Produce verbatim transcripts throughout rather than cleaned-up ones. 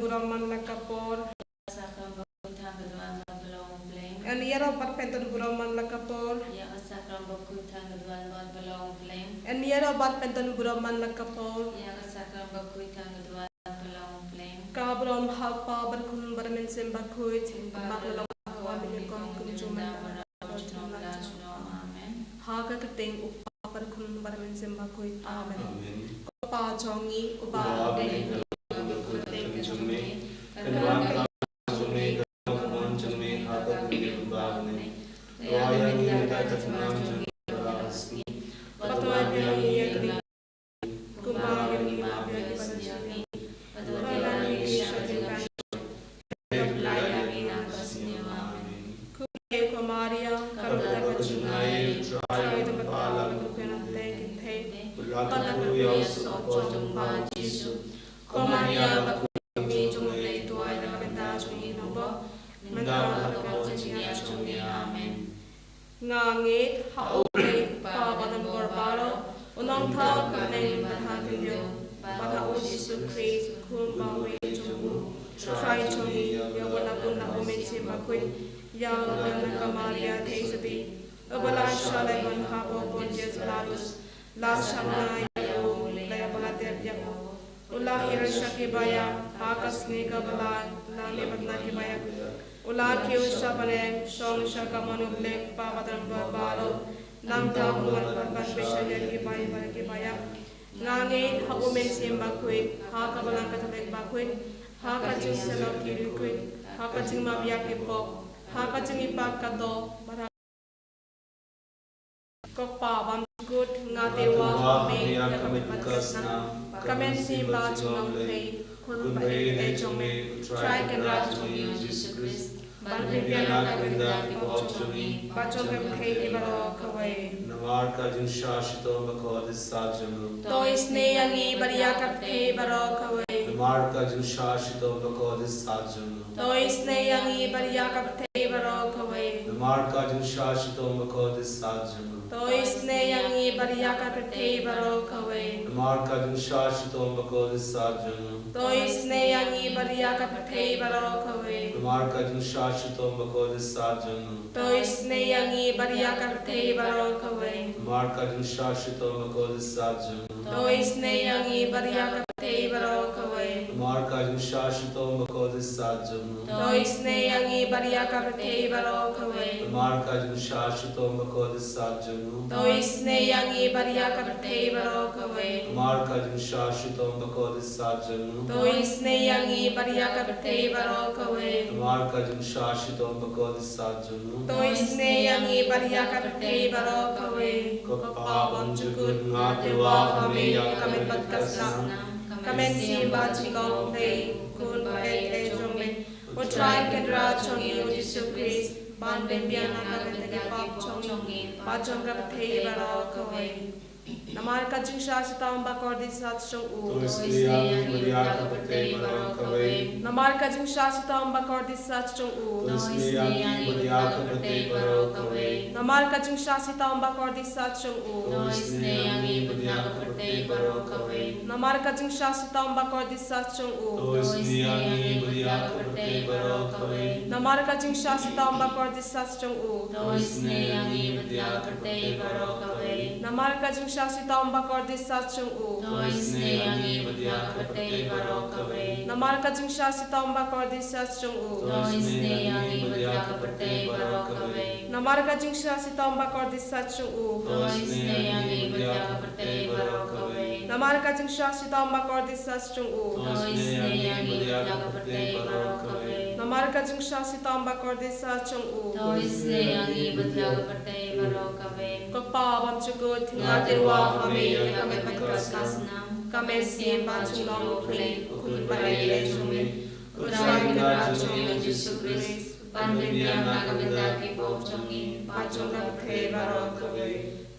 burom man la ka por. Sakram bakhuid tang ka duan bad ba long u Blei. Yn ïaroh bad pynton burom man la ka por. Ïa ka sakram bakhuid tang ka duan bad ba long u Blei. Yn ïaroh bad pynton burom man la ka por. Ïa ka sakram bakhuid tang ka duan bad ba long u Blei. Ka burom ha u Kpa bad Khun bad Mynsiem Bakhuid. Kumba ka la long ha ka por, mynta, kum junom, mynta bad junom la junom. Amen. Ha ka kyrteng u Kpa bad Khun bad Mynsiem Bakhuid. Amen. Amen. Ko Pa jong ngi uba ha bneng, kyrteng jong me, kan wan ka jong me, ka mon jong me ha ka bneng kumba ha bneng. Ïa ngi mynta ka jingnam jong ngi ba la ka sngi. Bad wat ïa ngi ïa ki, kumba ngi map ïa ki ba la sniew ïa ngi. Bad wat ïa ngi sha jingpang, bad lait ïa ngi na ka sniew. Amen. Khublei ko Maria, ka ruh kaba jngai, U Trai u don bad pha, la ka pynkhun ïa ngi ki kynthei, bad la ka pynkhun ïa u soh jong pha Jisu. Ko Maria bakhuid, ka Mei jong U Blei, duwai na ka bynta jong ngi nongpop, mynta bad ha ka por jingïap jong ngi. Amen. Nga ngeit ha U Blei Kpa badonbor baroh, U Nongthaw ha bneng bad ha khyndiat, bad ha U Jisu Khrist, Khun ba ïeit jong U Trai jong ngi, ïa uba la bun na U Mynsiem Bakhuid, ïa uba la don na ka Maria theisotti, uba la shah leh ban hapoh Pontius Pilatus, la shah bnai ïa u, la ïap bad la tep ïa u, u la hiar sha ki baïap, ha ka sngi kaba lai, la mih bad na ki baïap, u la kiew sha bneng, shong sha kamon U Blei Kpa badonbor baroh, nangta un wan pat ban bishar ïa ki baï bad ki baïap. Nga ngeit ha U Mynsiem Bakhuid, ha ka Balang Katholik bakhuid, ha ka jingsylloh ki riewkhuid, ha ka jingmap ïa ki pop, ha ka jingïapher katto, bad ha Ko Kpa bymjukut, nga tyrwa ha me ïa ka met bad ka snam, ka mynsiem bad jinglong U Blei, Khun baieit jong me, U Trai Kynrad jong ngi U Jisu Khrist, ban pynbiang na ka bynta ki pop jong ngi bad jong ka pyrthei baroh kawei. Namar ka jingshah shitom bakordit sat jong U. To isynei ïa ngi bad ïa ka pyrthei baroh kawei. Namar ka jingshah shitom bakordit sat jong U. To isynei ïa ngi bad ïa ka pyrthei baroh kawei. Namar ka jingshah shitom bakordit sat jong U. To isynei ïa ngi bad ïa ka pyrthei baroh kawei. Namar ka jingshah shitom bakordit sat jong U. To isynei ïa ngi bad ïa ka pyrthei baroh kawei. Namar ka jingshah shitom bakordit sat jong U. To isynei ïa ngi bad ïa ka pyrthei baroh kawei. Namar ka jingshah shitom bakordit sat jong U. To isynei ïa ngi bad ïa ka pyrthei baroh kawei. Namar ka jingshah shitom bakordit sat jong U. To isynei ïa ngi bad ïa ka pyrthei baroh kawei. Namar ka jingshah shitom bakordit sat jong U. To isynei ïa ngi bad ïa ka pyrthei baroh kawei. Namar ka jingshah shitom bakordit sat jong U. To isynei ïa ngi bad ïa ka pyrthei baroh kawei. Namar ka jingshah shitom bakordit sat jong U. To isynei ïa ngi bad ïa ka pyrthei baroh kawei. Ko Kpa bymjukut, nga tyrwa ha me ïa ka met bad ka snam, ka mynsiem bad jinglong U Blei, Khun baieit jong me, U Trai Kynrad jong ngi U Jisu Khrist, ban pynbiang na ka bynta ki pop jong ngi bad jong ka pyrthei baroh kawei. Namar ka jingshah shitom bakordit sat jong U. To isynei ïa ngi bad ïa ka pyrthei baroh kawei. Namar ka jingshah shitom bakordit sat jong U. To isynei ïa ngi bad ïa ka pyrthei baroh kawei. Namar ka jingshah shitom bakordit sat jong U. To isynei ïa ngi bad ïa ka pyrthei baroh kawei. Namar ka jingshah shitom bakordit sat jong U. To isynei ïa ngi bad ïa ka pyrthei baroh kawei. Namar ka jingshah shitom bakordit sat jong U. To isynei ïa ngi bad ïa ka pyrthei baroh kawei. Namar ka jingshah shitom bakordit sat jong U. To isynei ïa ngi bad ïa ka pyrthei baroh kawei. Namar ka jingshah shitom bakordit sat jong U. To isynei ïa ngi bad ïa ka pyrthei baroh kawei. Namar ka jingshah shitom bakordit sat jong U. To isynei ïa ngi bad ïa ka pyrthei baroh kawei. Namar ka jingshah shitom bakordit sat jong U. To isynei ïa ngi bad ïa ka pyrthei baroh kawei. Namar ka jingshah shitom bakordit sat jong U. To isynei ïa ngi bad ïa ka pyrthei baroh kawei. Ko Kpa bymjukut, nga tyrwa ha me ïa ka met bad ka snam, ka mynsiem bad jinglong U Blei, U Khun baieit jong me, U Trai Kynrad jong ngi U Jisu Khrist, ban pynbiang na ka bynta ki pop jong ngi bad jong ka pyrthei baroh kawei.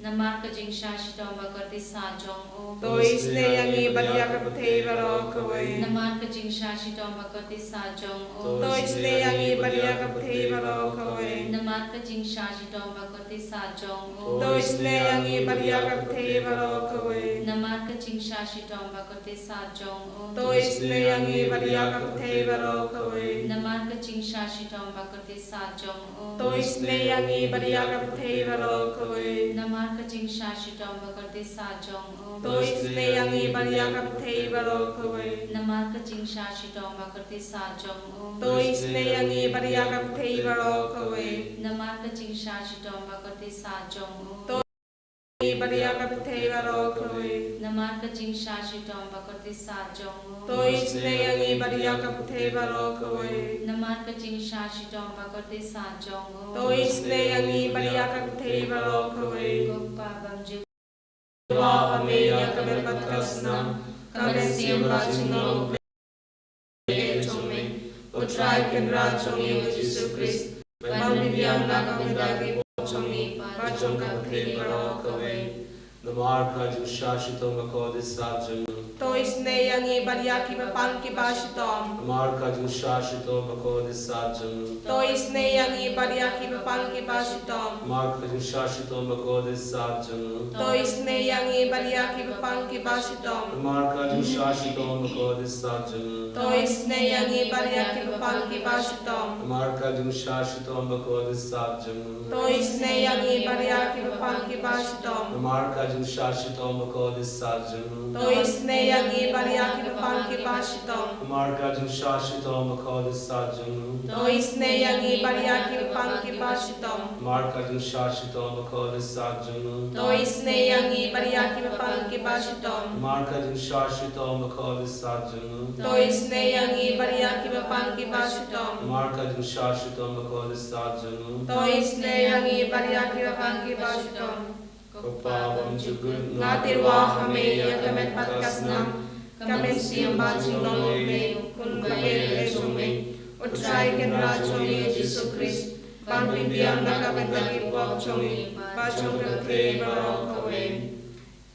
Namar ka jingshah shitom bakordit sat jong U. To isynei ïa ngi bad ïa ka pyrthei baroh kawei. Namar ka jingshah shitom bakordit sat jong U. To isynei ïa ngi bad ïa ka pyrthei baroh kawei. Namar Namar ka jingshah shitom bakordit sah jong u. To isynei ïa ngi bad ïa ka pyrthei baroh kawei. Namar ka jingshah shitom bakordit sah jong u. To isynei ïa ngi bad ïa ka pyrthei baroh kawei. Namar ka jingshah shitom bakordit sah jong u. To isynei ïa ngi bad ïa ka pyrthei baroh kawei. Namar ka jingshah shitom bakordit sah jong u. To isynei ïa ngi bad ïa ka pyrthei baroh kawei. Namar ka jingshah shitom bakordit sah jong u. To isynei ïa ngi bad ïa ka pyrthei baroh kawei. Namar ka jingshah shitom bakordit sah jong u. To isynei ïa ngi bad ïa ka pyrthei baroh kawei. Namar ka jingshah shitom bakordit sah jong u. To isynei ïa ngi bad ïa ka pyrthei baroh kawei. Namar ka jingshah shitom bakordit sah jong u. To isynei ïa ngi bad ïa ka pyrthei baroh kawei. Ko Kpa bymjukut. Wah ha me ïa ka met bad ka snam, ka mynsiem bad jinglong U Blei jong me, U Trai Kynrad jong ngi U Jisu Khrist, ban pynbiang na ka bynta ki pop jong ngi bad jong ka pyrthei baroh kawei. Namar ka jingshah shitom bakordit sah jong u. To isynei ïa ngi bad ïa ki bapang kiba shitom. Namar ka jingshah shitom bakordit sah jong u. To isynei ïa ngi bad ïa ki bapang kiba shitom. Namar ka jingshah shitom bakordit sah jong u. To isynei ïa ngi bad ïa ki bapang kiba shitom. Namar ka jingshah shitom bakordit sah jong u. To isynei ïa ngi bad ïa ki bapang kiba shitom. Namar ka jingshah shitom bakordit sah jong u. To isynei ïa ngi bad ïa ki bapang kiba shitom. Namar ka jingshah shitom bakordit sah jong u. To isynei ïa ngi bad ïa ki bapang kiba shitom. Namar ka jingshah shitom bakordit sah jong u. To isynei ïa ngi bad ïa ki bapang kiba shitom. Namar ka jingshah shitom bakordit sah jong u. To isynei ïa ngi bad ïa ki bapang kiba shitom. Namar ka jingshah shitom bakordit sah jong u. To isynei ïa ngi bad ïa ki bapang kiba shitom. Namar ka jingshah shitom bakordit sah jong u. To isynei ïa ngi bad ïa ki bapang kiba shitom. Ko Kpa bymjukut, nga tyrwa ha me ïa ka met bad ka snam, ka mynsiem bad jinglong U Blei, U Khun ba ïeit jong me, U Trai Kynrad jong ngi U Jisu Khrist, ban pynbiang na ka bynta ki pop jong ngi bad jong ka pyrthei baroh kawei.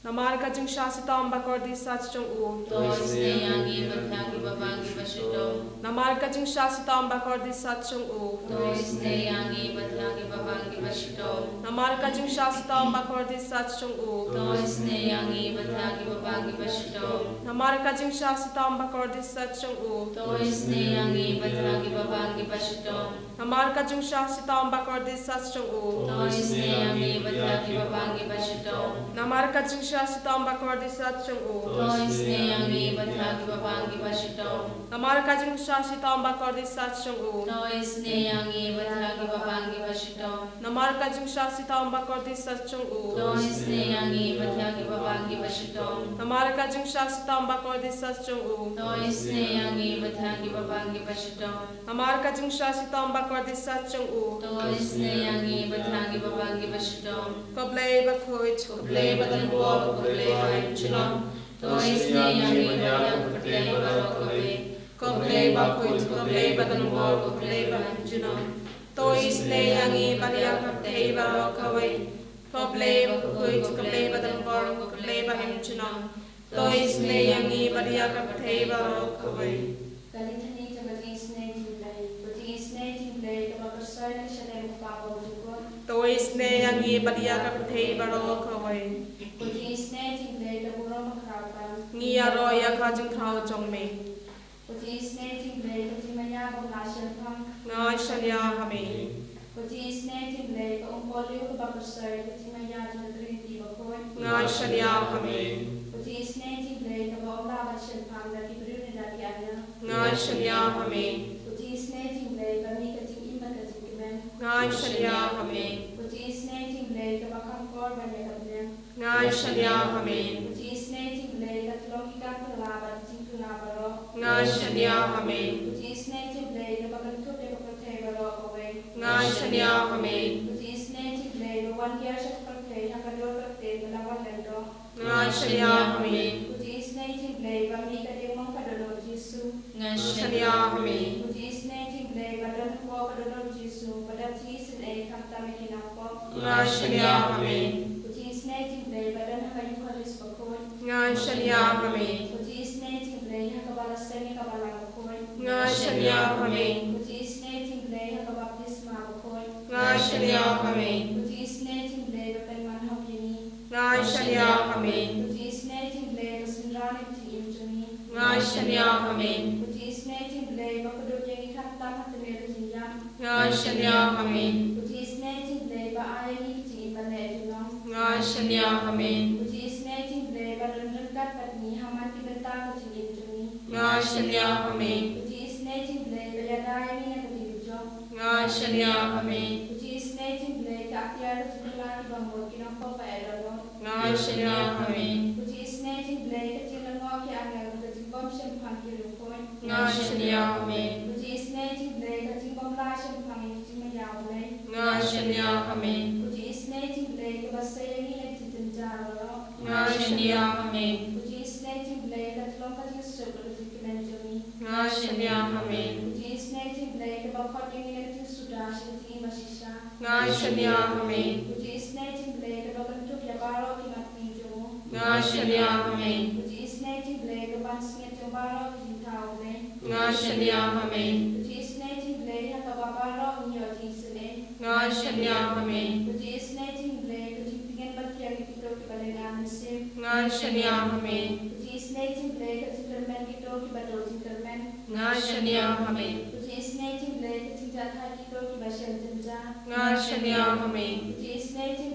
Namar ka jingshah shitom bakordit sah jong u. To isynei ïa ngi bad ïa ki bapang kiba shitom. Namar ka jingshah shitom bakordit sah jong u. To isynei ïa ngi bad ïa ki bapang kiba shitom. Namar ka jingshah shitom bakordit sah jong u. To isynei ïa ngi bad ïa ki bapang kiba shitom. Namar ka jingshah shitom bakordit sah jong u. To isynei ïa ngi bad ïa ki bapang kiba shitom. Namar ka jingshah shitom bakordit sah jong u. To isynei ïa ngi bad ïa ki bapang kiba shitom. Namar ka jingshah shitom bakordit sah jong u. To isynei ïa ngi bad ïa ki bapang kiba shitom. Namar ka jingshah shitom bakordit sah jong u. To isynei ïa ngi bad ïa ki bapang kiba shitom. Namar ka jingshah shitom bakordit sah jong u. To isynei ïa ngi bad ïa ki bapang kiba shitom. Namar ka jingshah shitom bakordit sah jong u. To isynei ïa ngi bad ïa ki bapang kiba shitom. Namar ka jingshah shitom bakordit sah jong u. To isynei ïa ngi bad ïa ki bapang kiba shitom. Ko Blei bakhuid, ko Blei badonbor, ko Blei ba im junom, to isynei ïa ngi bad ïa ka pyrthei baroh kawei. Ko Blei bakhuid, ko Blei badonbor, ko Blei ba im junom, to isynei ïa ngi bad ïa ka pyrthei baroh kawei. Ko Blei bakhuid, ko Blei badonbor, ko Blei ba im junom, to isynei ïa ngi bad ïa ka pyrthei baroh kawei. Ka Litany jong ka jingisynei jong U Blei. Ko jingisynei jong U Blei kaba kyrsoi na ka shalem U Kpa bymjukut, to isynei ïa ngi bad ïa ka pyrthei baroh kawei. Ko jingisynei jong U Blei ka burom bakhraw tam, ngi ïaroh ïa ka jingkhraw jong me. Ko jingisynei jong U Blei ka jingmaïa bym lah shemphang, nga shaniah ha me. Ko jingisynei jong U Blei ka umpohliew kaba kyrsoi, ka jingmaïa jong ka Trinity bakhuid, nga shaniah ha me. Ko jingisynei jong U Blei kaba ym lah ban shemphang da ki briew ne da ki angel, nga shaniah ha me. Ko jingisynei jong U Blei ba mih ka jingim bad ka jingkmen, nga shaniah ha me. Ko jingisynei jong U Blei kaba kham kor ban ïa ka bneng, nga shaniah ha me. Ko jingisynei jong U Blei ka tyllong ki kam kylla bad ki jingkylla baroh, nga shaniah ha me. Ko jingisynei jong U Blei kaba kynthup ïa ka pyrthei baroh kawei, nga shaniah ha me. Ko jingisynei jong U Blei ba wan hiar sha ka pyrthei ha ka dur ka ktien bad la wan lyngdoh, nga shaniah ha me. Ko jingisynei jong U Blei ba mih ka diengmong ka dohnud U Jisu, nga shaniah ha me. Ko jingisynei jong U Blei ba don hapoh ka dohnud U Jisu ba dap jingisynei khamtam ïa ki nongpop, nga shaniah ha me. Ko jingisynei jong U Blei ba don ha ka Ïukharist bakhuid, nga shaniah ha me. Ko jingisynei jong U Blei ha kaba la seng ïa ka balang bakhuid, nga shaniah ha me. Ko jingisynei jong U Blei ha ka baptisma bakhuid, nga shaniah Shaniah ha me. Ko Jisu Blei ba pynman hok ïa ngi. Nga shaniah ha me. Ko Jisu Blei ba synran ïa ka jingim jong ngi. Nga shaniah ha me. Ko Jisu Blei ba kdup ïa ngi khamtam ha tmier jingïap. Nga shaniah ha me. Ko Jisu Blei ba ai ïa ngi ka jingim ban leh junom. Nga shaniah ha me. Ko Jisu Blei ba don ryngkat bad ngi ha man ki bynta ka jingim jong ngi. Nga shaniah ha me. Ko Jisu Blei ba ïada ïa ngi na ka jingkjok. Nga shaniah ha me. Ko Jisu Blei ka atiar ka jingkylla kiba mut ki nongpop ba eh dohnud. Nga shaniah ha me. Ko Jisu Blei ka jinglyngngoh ki angel bad ka jingbym shemphang ki riewkhuid. Nga shaniah ha me. Ko Jisu Blei ka jingbym lah shemphang ïa ki jingmaïa U Blei. Nga shaniah ha me. Ko Jisu Blei kaba sei ïa ngi na ki jingjynjar baroh. Nga shaniah ha me. Ko Jisu Blei ka tyllong ka jingsuk bad ka jingkmen jong ngi. Nga shaniah ha me. Ko Jisu Blei kaba khot ïa ngi na ka jingsuda sha ka jingim bashisha. Nga shaniah ha me. Ko Jisu Blei kaba kynthup ïa baroh ki mat ki jong u. Nga shaniah ha me. Ko Jisu Blei ka ban sngewthuh baroh ki jingthaw Blei. Nga shaniah ha me. Ko Jisu Blei ha kaba baroh ngi ïoh jingsngew. Nga shaniah ha me. Ko Jisu Blei ka jingtngen bad ïa kito kiba lynga mynsiem. Nga shaniah ha me. Ko Jisu Blei ka jingkyrmen kito kiba duh jingkyrmen. Nga shaniah ha me. Ko Jisu Blei ka jingjahthait kito kiba shem jynjar. Nga shaniah ha me. Ko Jisu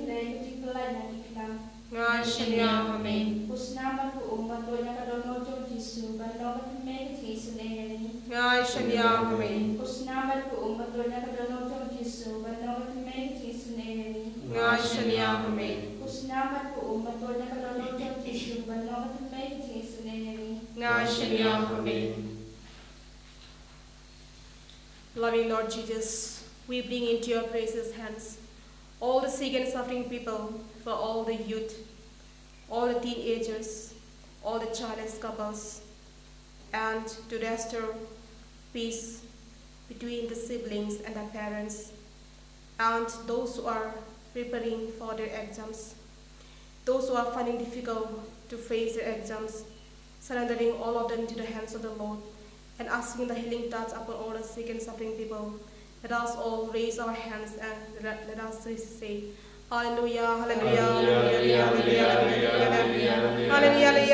Blei ka jingpyllait na ki klam. Nga shaniah ha me. Ko snam bad ko um ban duh ïa ka dohnud jong u Jisu ban long ka thymmei ka jingisynei ïa ngi. Nga shaniah ha me. Ko snam bad ko um ban duh ïa ka dohnud jong u Jisu ban long ka thymmei ka jingisynei ïa ngi. Nga shaniah ha me. Ko snam bad ko um ban duh ïa ka dohnud jong u Jisu ban long ka thymmei ka jingisynei ïa ngi. Nga shaniah ha me. Loving Lord Jesus, we bring into your precious hands all the sick and suffering people, for all the youth, all the teenagers, all the childless couples, and to restore peace between the siblings and the parents, and those who are preparing for their exams, those who are finding difficult to face their exams, surrendering all of them into the hands of the Lord and asking the healing touch upon all the sick and suffering people. Let us all raise our hands and let, let us say, Hallelujah, hallelujah, hallelujah, hallelujah, hallelujah.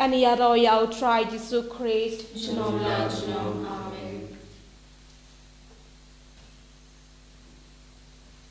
Ngan ïaroh ïa U Trai Jisu Khrist junom la junom. Amen.